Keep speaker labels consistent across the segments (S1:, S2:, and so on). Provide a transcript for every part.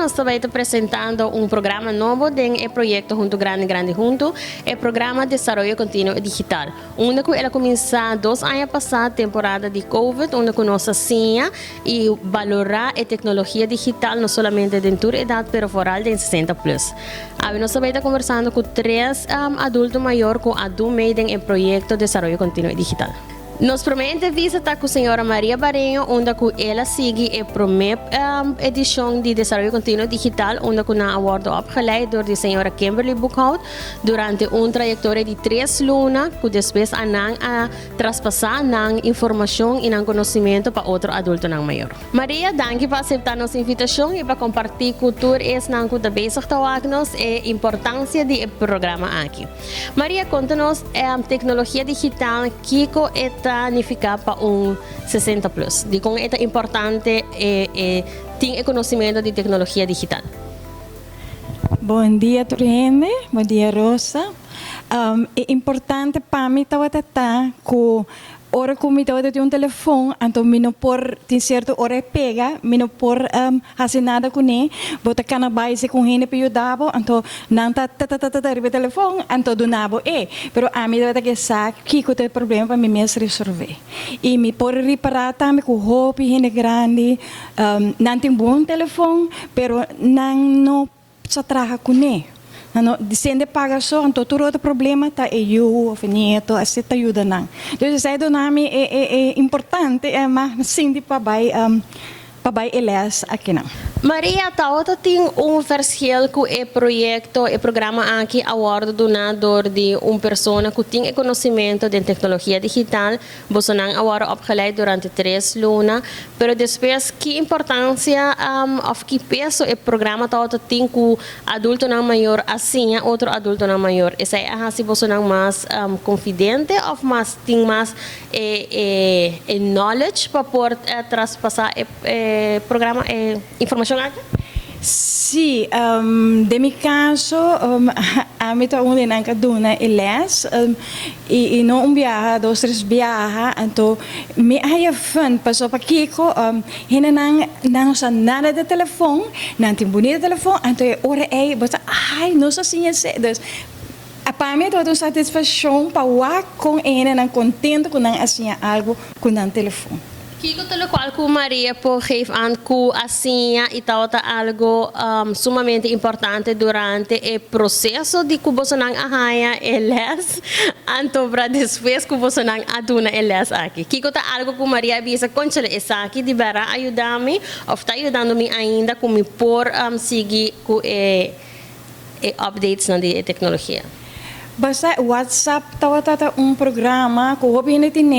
S1: nos ta bay ta presentando un programa nobo den e proyecto Hunto Grandi Grandi Hunto, e programa Desaroyo Continuo y Digital. Unda cu el a cuminsa 2 aña pasa, temporada di Covid, unda cu nos a siña y valora e tecnologia digital no solamente den tur edad, pero vooral den 60 plus. Awe nos ta bay ta conversando cu tres adulto mayor cu a doen mee den e proyecto Desaroyo Continuo y Digital. Nos prome entrevista ta cu señora Maria Bareño, unda cu el a sigui e prome edicion di Desaroyo Continuo Digital, unda cu nan a wordo opgeleid door di señora Kimberly Boekhout durante un trayectoria di 3 luna, cu despues a nan a traspasa nan informacion y nan conocimento pa otro adultonan mayor. Maria, danki pa acepta nos invitacion y pa comparti cu tur esnan cu ta bezig ta wak nos e importancia di e programa aki. Maria, conta nos tecnologia digital, kico e ta nifica pa un 60 plus? Di con e ta importante tin e conocimento di tecnologia digital?
S2: Bon dia, tur hende. Bon dia, Rosa. E importante pa mi tabata cu ora cu mi tabata tin un telefon, anto mi no por, tin cierto ora e pega, mi no por haci nada cu ne, bo ta cana bay si cu hende pa yuda bo, anto nan ta ta ta ta ta ta riba telefon, anto duna bo e. Pero ami tabata ke sa kico ta e problema pa mi mes resolve. Y mi por ripara tambe cu hopi hende grandi, nan tin bon telefon, pero nan no sa traha cu ne. Nan no sende paga so, anto tur otro problema ta e yiu of e nieto, asina ta yuda nan. Dus esey duna mi e importante, e mas sinti pa bay e les aki nan.
S1: Maria, tabata tin un verschil cu e proyecto, e programa aki a wordo duna door di un persona cu tin e conocimento di tecnologia digital, bosonan a wordo opgeleid durante 3 luna, pero despues ki importancia of ki peso e programa tabata tin cu adultonan mayor a siña otro adultonan mayor? Esey a hasi bosonan mas confidente of mas tin mas e knowledge pa por traspasa e programa, e informacion aki?
S2: Si, den mi caso, ami ta un di nan cu a duna e les, y no un biaha, dos, tres biaha, anto mi a haya fun, paso pakico, hende nan no sa nada di telefon, nan tin bunita telefon, anto e ora ey, bo ta, ai, nos a siña esey, dus, pa mi ta un satisfaccion pa wak con e hendenan contento cu nan a siña algo cu nan telefon.
S1: Kico ta locual cu Maria por geef aan cu a siña y tabata algo sumamente importante durante e proceso di cu bosonan a haya e les, anto pa despues cu bosonan a duna e les aki? Kico ta algo cu Maria a bisa, "Conchale, esaki di berdad a yuda mi, of ta yudando mi ainda cu mi por sigui cu e updates na di tecnologia?"
S2: Basta WhatsApp tabata un programa cu hopi hende tin,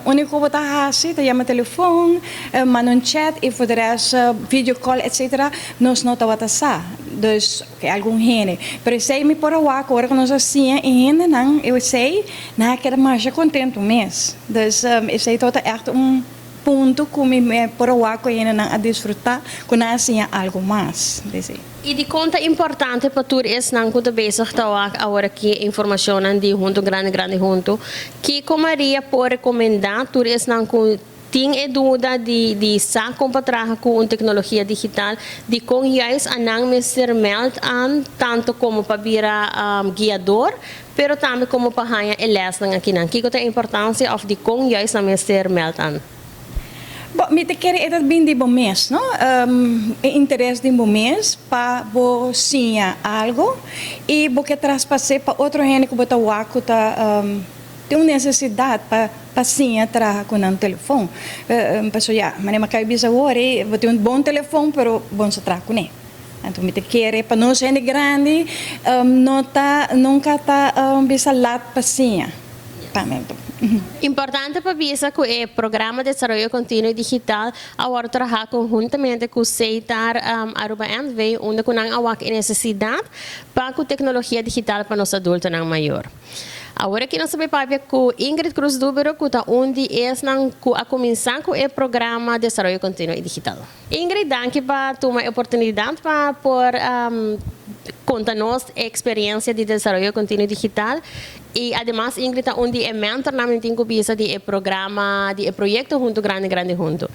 S2: unico bo ta hasi ta yama telefon, manda un chat y voor de rest video call, etc. Nos no tabata sa. Dus okay, algun hende. Pero esey mi por a wak ora cu nos a siña e hendenan, esey nan a keda mas contento mes. Dus esey tabata echt un punto cu mi por a wak cu hendenan a disfruta cu nan a siña algo mas. Esey.
S1: Y di con ta importante pa tur esnan cu ta bezig ta wak awor aki informacion di Hunto Grandi Grandi Hunto? Kico Maria por recomenda tur esnan cu tin e duda di sa con pa traha cu un tecnologia digital, di con juist nan mester meld aan, tanto como pa bira guiador, pero tambe como pa haya e lesnan aki nan? Kico ta e importancia of di con juist nan mester meld aan?
S2: Bon, mi ta kere e ta bin di bo mes, no? E interes di bo mes pa bo siña algo y bo ke traspasa pa otro hende cu bo ta wak cu ta tin un necesidad pa siña traha cu nan telefon. Paso ya, manera mi a caba di bisa awor, bo tin un bon telefon, pero bo no sa traha cu ne. Anto mi ta kere pa nos hende grandi no ta nunca ta bisa laat pa siña. Pamento.
S1: Importante pa bisa cu e programa di Desaroyo Continuo Digital awor ta traha conhuntamente cu Setar Aruba NV, unda cu nan a wak e necesidad pa cu tecnologia digital pa nos adultonan mayor. Awor aki nos ta papia cu Ingrid Cruz Dubero, cu ta un di esnan cu a cuminsa cu e programa Desaroyo Continuo Digital. Ingrid, danki pa tuma e oportunidad pa por. Conta nos experiencia di Desaroyo Continuo Digital y ademas Ingrid ta un di e mentornan, mi tin cu bisa, di e programa, di e proyecto Hunto Grandi Grandi Hunto.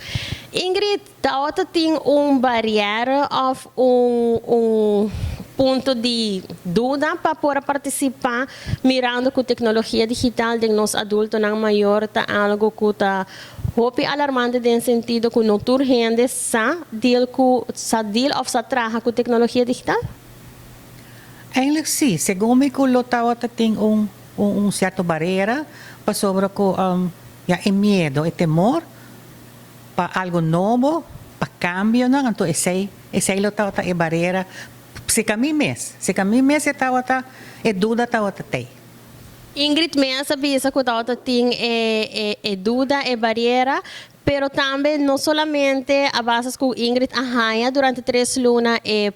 S1: Ingrid, tawata tin un barera of un punto di duda pa por participa, mirando cu tecnologia digital den nos adultonan mayor ta algo cu ta hopi alarmante, den sentido cu no tur hende sa deal of sa traha cu tecnologia digital?
S3: Eigenlijk si, segun mi cu lo tawata tin un cierto barera pasobra cu ja, e miedo, e temor pa algo nobo, pa cambio, no? Anto esey lo tawata e barera. Si cu ami mes tawata e duda tawata tey.
S1: Ingrid mes a bisa cu tawata tin e duda, e barera, pero tambe no solamente a base cu Ingrid a haya durante 3 luna e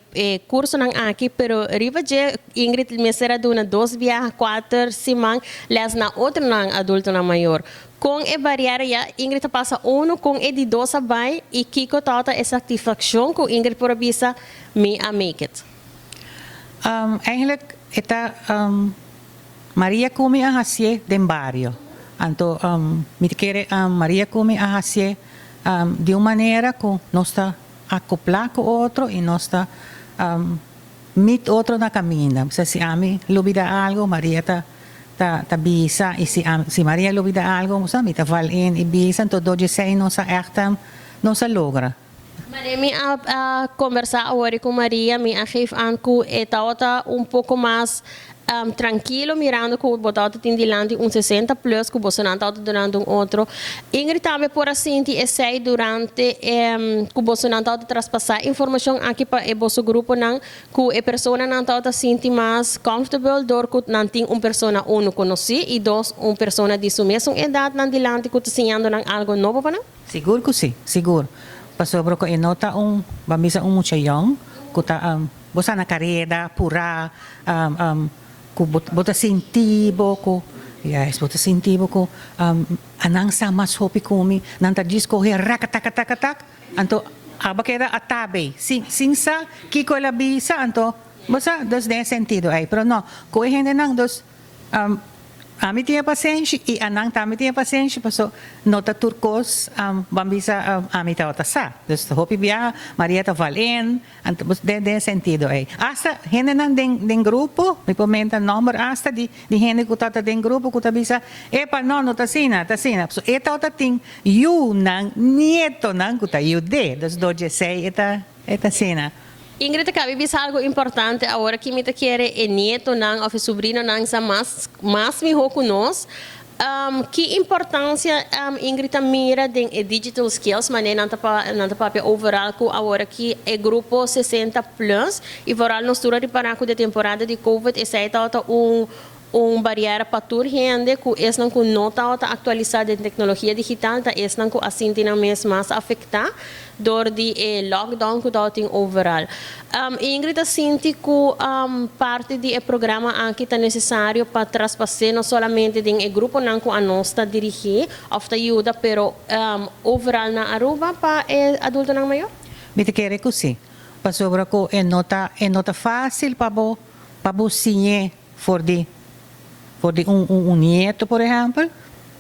S1: cursonan aki, pero riba dje Ingrid mester a duna dos biaha 4 siman les na otronan adultonan mayor. Con e barera ya Ingrid a pasa uno, con e di dos a bay y kico tawata e satisfaccion cu Ingrid por bisa "Mi a make it"?
S3: Eigenlijk e ta Maria cu mi a haci'e den bario. Anto mi kier Maria cu mi a haci'e di un manera cu nos ta acopla cu otro y nos ta meet otro na caminda. O si ami lubida algo, Maria ta bisa, y si Maria lubida algo, sa, mi ta val in y bisa, anto door di esey nos a echt nos a logra.
S1: Maar mi a conversa awor cu Maria, mi a geef aan cu e tawata un poco mas trankilo, mirando cu bo tawata tin dilanti un 60 plus cu bo nan tawata durante un otro. Ingrid tambe por a sinti esey durante cu bo nan tawata traspasa informacion aki pa e boso gruponan, cu e personanan tawata sinti mas comfortable door cu nan tin un persona, uno, conoci y dos, un persona di su mesun edad nan dilanti cu ta siñando nan algo nobo pa nan?
S3: Sigur cu si, sigur. Pasobra cu e no ta un, ban bisa, un mucha jong, cu ta bo sa na careda, pura, cu bo ta sinti bo cu, yes, bo ta sinti bo cu anan sa mas hopi cu mi, nan ta djis coge raka taka taka tak, anto abo keda atabe, sin sa kico el a bisa, anto, bo sa, dus den sentido ey, pero no, cu e hendenan, dus, ami tin pasenshi y anan tambe tin pasenshi, paso no ta tur cos, ban bisa, ami ta sa. Dus hopi bia Maria ta val in, anto den sentido ey. Hasta hendenan den grupo, mi por menta nomber hasta di hende cu ta den grupo cu ta bisa: "Epa, no, no ta asina, ta asina." So e ta tin yiunan, nietonan cu ta yud'e. Dus door di esey e ta asina.
S1: Ingrid, a caba di bisa algo importante awor cu mi ta kere e nietonan of e sobrinonan sa mas miho cu nos. Ki importancia Ingrid ta mira den e digital skills, manera nan ta papia overall cu awor aki e grupo 60 plus y vooral nos tur a ripara cu den temporada di COVID esey ta un barera pa tur hende, cu esnan cu no ta actualisa den tecnologia digital ta esnan cu a sinti nan mes mas afecta door di e lockdown cu tin overall. Ingrid a sinti cu parti di e programa aki ta necesario pa traspasa no solamente den e gruponan cu anos ta dirigi of ta yuda, pero overall na Aruba pa e adultonan mayor?
S3: Mi ta kere cu si. Pasobra cu e no ta facil pa bo siña for di un nieto, por ehempel,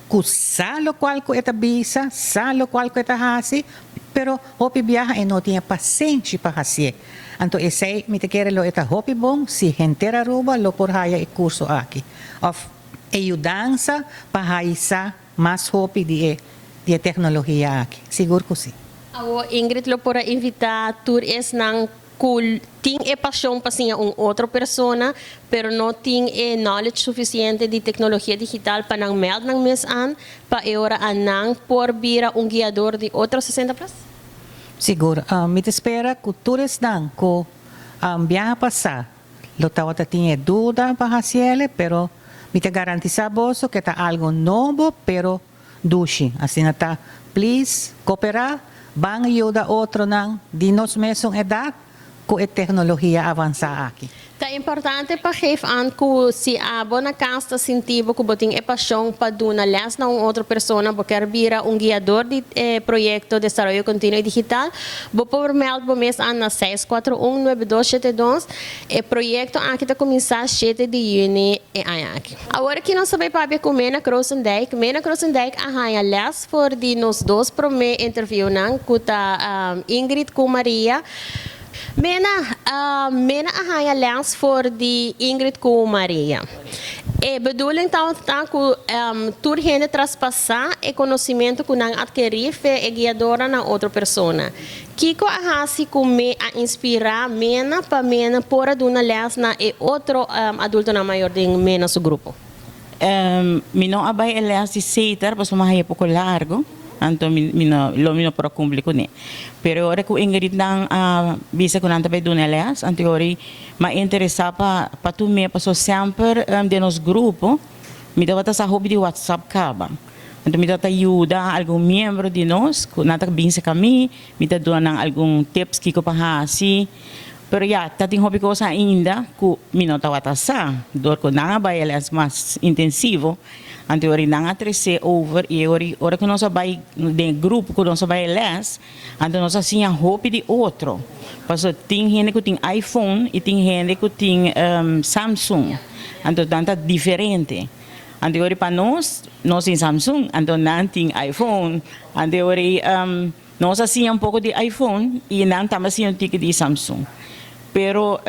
S3: cu sa locual cu e ta bisa, sa locual cu e ta hasi, pero hopi biaha e no tin pasenshi pa hasi. Anto esey mi ta kere lo e ta hopi bon si henter Aruba lo por haya e curso aki. Of e yudansa pa haya mas hopi di e tecnologia aki. Sigur cu si.
S1: Awo Ingrid lo por invita tur esnan cu tin e pasion pa siña un otro persona, pero no tin e knowledge suficiente di tecnologia digital, pa nan meld nan mes aan, pa e ora nan por bira un guiador di otro 60 plus?
S3: Sigur. Mi ta spera cu tur esnan cu biaha pasa lo tawata tin e duda pa haci'e, pero mi ta garantisa boso cu ta algo nobo, pero dushi. Asina ta, please, coopera, ban yuda otronan di nos mesun edad cu e tecnologia avansa aki.
S1: Ta importante pa geef aan ku si abo na kas ta sinti bo ku bo tin e pashon pa duna les na un otro persona, bo kier bira un guiador di e proyekto Desaroyo Kontinuo i Digital, bo por meld bo mes aan na 641 9272. E proyekto aki ta kuminsá shete di yüni e aña aki. Awor aki nos ta bai papia ku Mena Krosendijk. Mena Krosendijk a haña les for di nos dos promé interviewnan ku ta Ingrid ku Maria. Mena, Mena a haña lès for di Ingrid ku Maria. E bedoeling tabata ta ku tur hende traspasá e konosimentu ku nan atkerí fe e guiadornan na otro persona. Kiko a hasi ku me a inspirá Mena pa Mena por a duna lès na e otro adultonan mayor den Mena su grupo?
S4: Mi no a bai e lès di Seter pasobra mi a haña poko largu, anto mi mi no lo mi no por a kumpli kuné. Pero e ora ku Ingrid nan a bisa ku nan ta bai duna e lès, anto e ora ei mi a interesá pa pa tum'é pasobra semper den nos grupo mi tabata sa hopi di whatsapp kaba. Anto mi tabata yuda algun miembro di nos ku nan ta bin serka mi, mi ta duna nan algun tips kiko pa hasi. Pero ya, ta tin hopi kos ainda ku mi no tabata sa. Dor ku nan a bai e lès mas intensivo, anto e ora nan a tres'é over i e ora ora ku nos a bai den e grupo ku nos a bai e lès, anto nos a siña hopi di otro. Pasobra tin hende ku tin iPhone i tin hende ku tin Samsung, anto nan ta diferente. Anto e ora pa nos, nos tin Samsung, anto nan tin iPhone. Anto e ora Nos a siña un poko di iPhone i nan tambe a siña un tiki di Samsung. Pero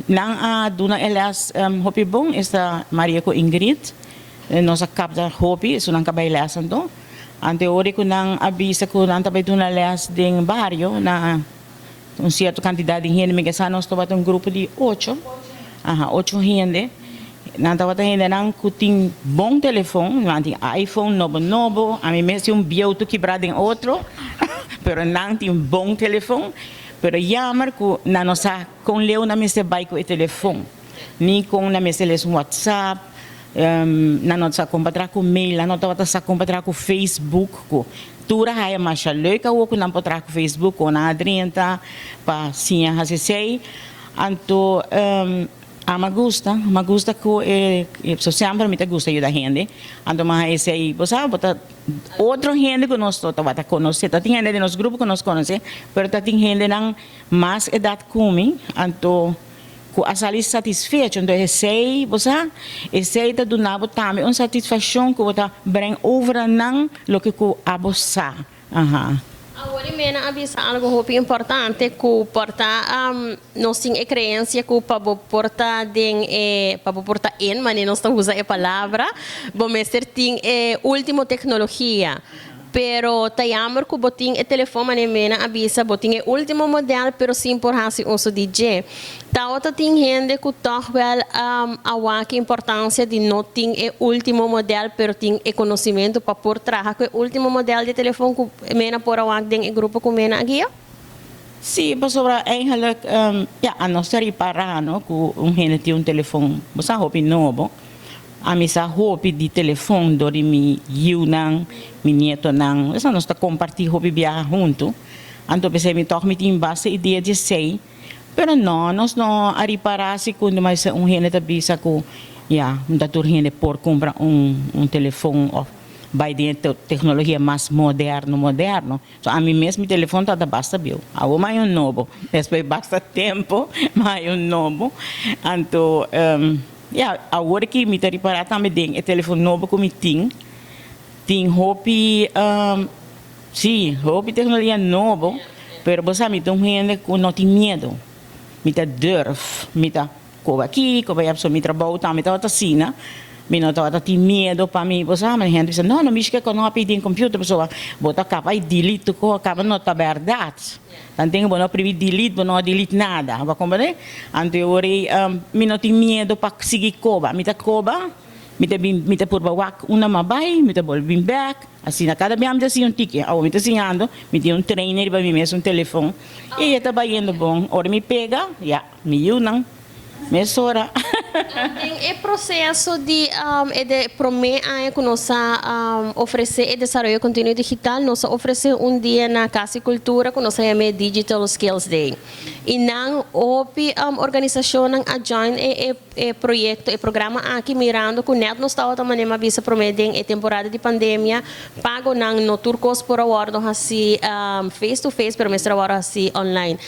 S4: nan a duna e lès hopi bon, esta Maria ku Ingrid. Nos a kapta hopi, esun nan ka bai lès anto. Ante ora ku nan a bisa ku nan ta bai duna lès den bario na un sierto kantidat di hende, mi ke sa nos tabata un grupo di ocho, aha, ocho hende. Nan tabata hendenan ku tin bon telefon, nan tin iPhone nobo nobo, ami mes tin un bieu tur kibrá den otro, pero nan tin bon telefon, pero jammer ku nan no sa kon leu nan mester bai ku e telefon, ni kon nan mester les un WhatsApp, nan no sa kon pa traha ku mail, nan no tabata sa kon pa traha ku Facebook, ku tur a haya masha leuk awor ku nan por traha ku Facebook, kon nan a drenta pa siña hasi esei, anto. A mi gusta, mi gusta ku e, so semper mi ta gusta yuda hende, anto mi a esei, bo sa, bo ta otro hende ku nos no tabata konosé, ta tin hende den nos grupo ku nos konosé, pero ta tin hendenan mas edat ku mi, anto ku a sali satisfecho, anto esei, bo sa, esei ta duna bo tambe un satisfakshon ku bo ta bring over na nan loke ku abo sa. Aha.
S1: Awor e mena a bisa algo hopi importante cu por ta nos tin e creencia cu pa bo por ta den e pa bo por ta in manera nos ta usa e palabra bo mester tin e ultimo tecnologia pero ta jammer cu bo tin e telefon manera mena a bisa bo tin e ultimo model pero sin por haci uso di dje. Tawata tin hende ku tòg wèl a wak e importansia di no tin e último modèl pero tin e konosimentu pa por traha ku e último modèl di telefon ku mena por a wak den e grupo ku mena a guia?
S4: Sí, pasobra eigenlijk ya a nos ta ripará no ku un hende tin un telefon bo sa hopi nobo. Ami sa hopi di telefon dor di mi yiunan, mi nietonan, esnan nos ta kompartí hopi biaha huntu. Anto p'esei mi tòg mi tin basta idea di esei. Pero no, nos no a ripará si ku mas un hende ta bisa ku ya, no ta tur hende por kumpra un un telefon òf bai den e teknologia mas moderno moderno. So ami mes mi telefon tabata basta bieu. Awor mi hay un nobo. Despues basta tempu mi hay un nobo. Anto ya, awor ki mi ta ripará tambe den e telefon nobo ku mi tin, tin hopi Sí, hopi teknologia nobo, pero bo sa mi ta un hende ku no tin miedu. Mi ta durf, mi ta koba aki, koba allá, pasobra mi trabou tambe tabata asina, mi no tabata tin miedu pa mi, bo sa, hende bisa, no, no mishi ke no a pidi den computer pasobra bo ta kaba i delete tur kos, kaba no ta bèrdat. Tanten bo no pribi delete, bo no a delete nada, bo a komprende? Anto e ora ei mi no tin miedu pa sigui koba, mi ta koba. Mi ta bin, mi ta purba wak unda m'a bai, mi ta bolbe bin bek. Asina kada bia mi ta siña un tiki. Awor mi ta siñando, mi tin un trainer riba mi mes un telefon i e ta bayendo bon. Ora mi pega, ya, mi yiunan mesora.
S1: Den e proseso di e de promé aña ku nos a ofresé e desaroyo kontinuo digital, nos a ofresé un dia na Kas di Kultura ku nos a yam'é Digital Skills Day. I nan hopi organisashonnan a join e e proyekto, e programa aki mirando ku nèt nos tabata manera mi a bisa promé den e temporada di pandemia, pagonan no tur kos por a wòrdu hasi face to face pero mester a wòrdu hasi online.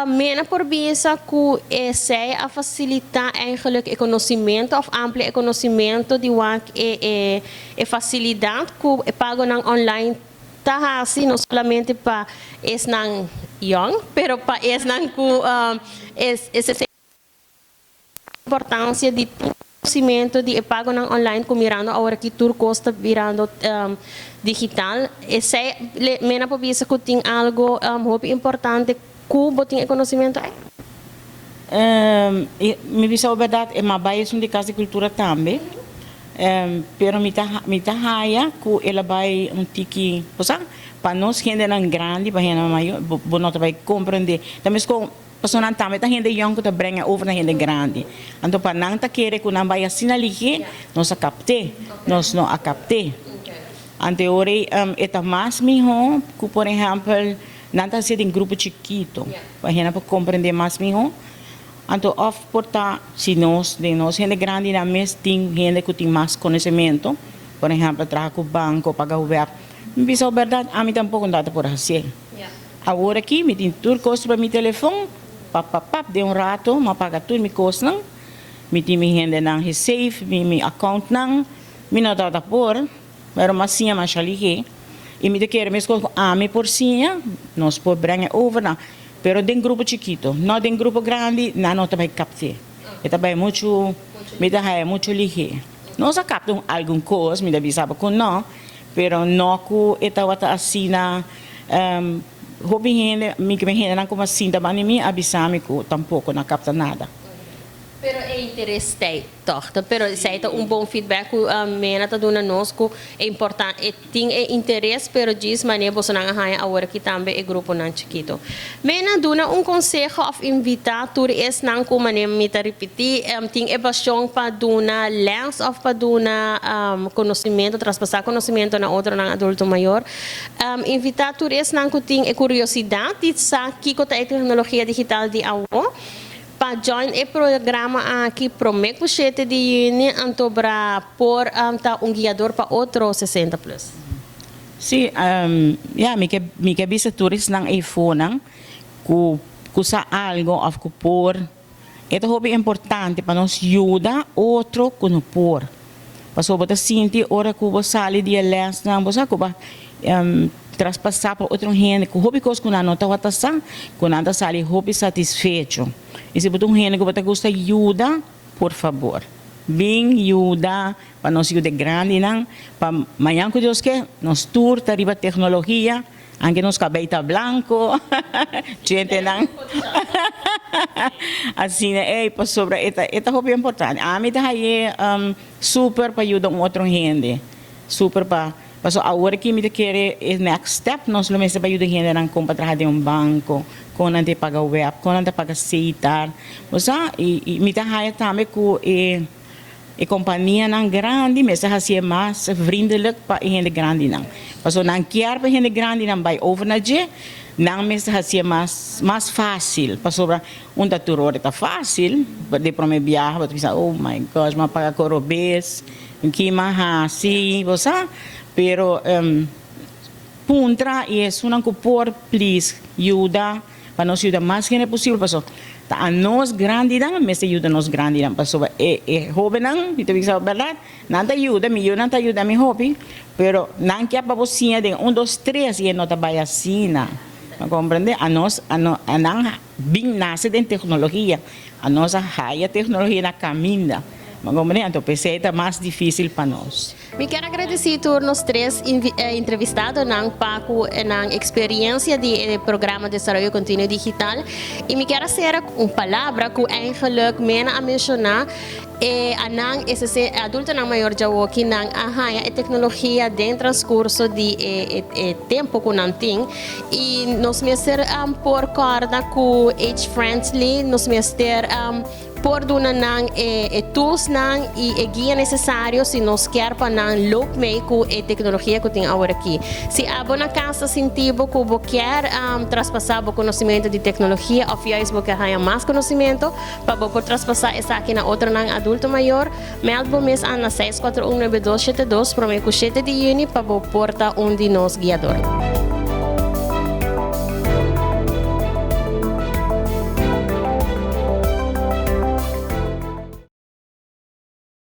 S1: Mena por bisa ku esei a fasilitá eigenlijk e konosimento òf amplia e konosimento di wak e e e fasilidat ku e pagonan online ta hasi no solamente pa esnan yòn pero pa esnan ku e Importancia di tin conocimento di e pagonan online cu mirando awor aki tur cos ta birando digital. Esey mena por bisa cu tin algo hopi importante cu bo tin e conocimento ey?
S4: Mi bisa bo berdad e ma bay esun di Cas di Cultura tambe, pero mi ta mi ta haya cu el a bay un tiki, bo sa, pa nos hendenan grandi, pa hendenan mayor, bo no ta bay comprende. Ta mesco. Pasobra nan tambe ta hende yòn ku ta brenga over na hende grandi. Anto pa nan ta kere ku nan bai asina lihé, nos a kapt'é. Nos no a kapt'é. Anto e ora ei e ta mas mihó ku por ehèmpel nan ta hasié den grupo chikitu pa hende por komprendé mas mihó. Anto òf por ta si nos den nos hende grandinan mes tin hende ku tin mas konosementu, por ehèmpel traha ku banko, paga wèp. Mi bisa bo bèrdat, ami tampoko no ta por hasié. Awor aki mi tin tur kos riba mi telefon, pap pap pap den un rato mi a paga tur mi kosnan, mi tin mi hendenan gesafe, mi mi accountnan, mi no tabata por, pero mi a siña masha lihé y mi ta kere meskos ku ami por siña, nos por brenga e over nan, pero den grupo chikito, no den grupo grandi nan no ta bai kapt'é, e ta bai muchu, mi ta haya muchu lihé. Nos a kapta un algun kos, mi ta bisa bo ku no, pero no ku e tabata asina. Hopi hende, mi ke hendenan ku a sinta banda di mi a bisa mi ku tampoko no a kapta nada.
S1: Pero e interes t'ei tòg. Pero esei ta un bon feedback ku Mena ta duna nos ku e importa e tin e interes pero djis manera bosonan a haña awor aki tambe e gruponan chikito. Mena duna un konseho òf invitá tur esnan ku manera mi ta ripití tin e pasion pa duna lès òf pa duna konosementu traspasá konosementu na otronan adulto mayor. Invitá tur esnan ku tin e kuriosidat di sa kiko ta e teknologia digital di awo pa join e programa aki promé ku shete di yüni anto bra por ta un guiador pa otro sesenta plus.
S4: Sí, ya, mi ke mi ke bisa tur esnan eifonan ku ku sa algo òf ku por. E ta hopi importante pa nos yuda otro ku no por. Pasobra bo ta sinti ora ku bo sali di e lèsnan, bo sa ku bo a traspasá pa otro hende ku hopi kos ku nan no tabata sa, ku nan ta sali hopi satisfecho. I si bo ta un hende ku bo ta gusta yuda, por fabor, bin yuda pa nos yuda e grandinan, pa mañan ku Dios ke, nos tur ta riba teknologia. Anke nos kabei ta blanko, djentenan asina ey, pasobra e ta e ta hopi importante. Ami ta haye super pa yuda un otro hende, super pa, pasobra awor aki mi ta kere e next step nos lo mester pa yuda hendenan kon pa traha den un banko, kon nan ta paga web, kon nan ta paga setar, bo sa, y mi ta haya tambe ku e. E kompanianan grandi mester hasié mas vriendelijk pa e hende grandinan. Pasobra nan kier pa e hende grandinan bai over na dje, nan mester hasié mas mas fásil. Pasobra un ta tur ora ta fásil, di promé biaha bo ta bisa, oh my gosh, mi a paga koro bes, ki mi a hasi, bo sa. Pero puntra i esunnan ku por, please yuda. Pa nos yuda mas hende posibel pasobra ta anos grandinan mester yuda nos grandinan pasobra e e hobennan mi ta bisa bo berdad nan ta yuda mi yunan ta yuda mi hopi pero nan kier pa bo siña den un dos tres y e no ta bay asina bo comprende anos ano nan bin nace den tecnologia anos a haya tecnologia na caminda bo comprende anto pesey ta mas dificil pa nos.
S1: Mi kier agradeci tur nos tres entrevistadonan pa cu nan experiencia di e programa Desaroyo Continuo Digital y mi kier a cera cu un palabra cu eigenlijk Mena a menciona e anan e adultonan mayor djawoki nan a haya e tecnologia den transcurso di e tempo cu nan tin y nos mester por corda cu age friendly nos mester. Por duna nan e e toolsnan y e guia necesario si nos kier pa nan loop mee cu e tecnologia cu tin awor aki. Si abo na cas ta sinti bo cu bo kier traspasa bo conocimento di tecnologia of juist bo kier haya mas conocimento pa bo por traspasa esaki na otronan adulto mayor, meld bo mes aan na 6419272 prome cu 7 di juni pa bo por ta un di nos guiador.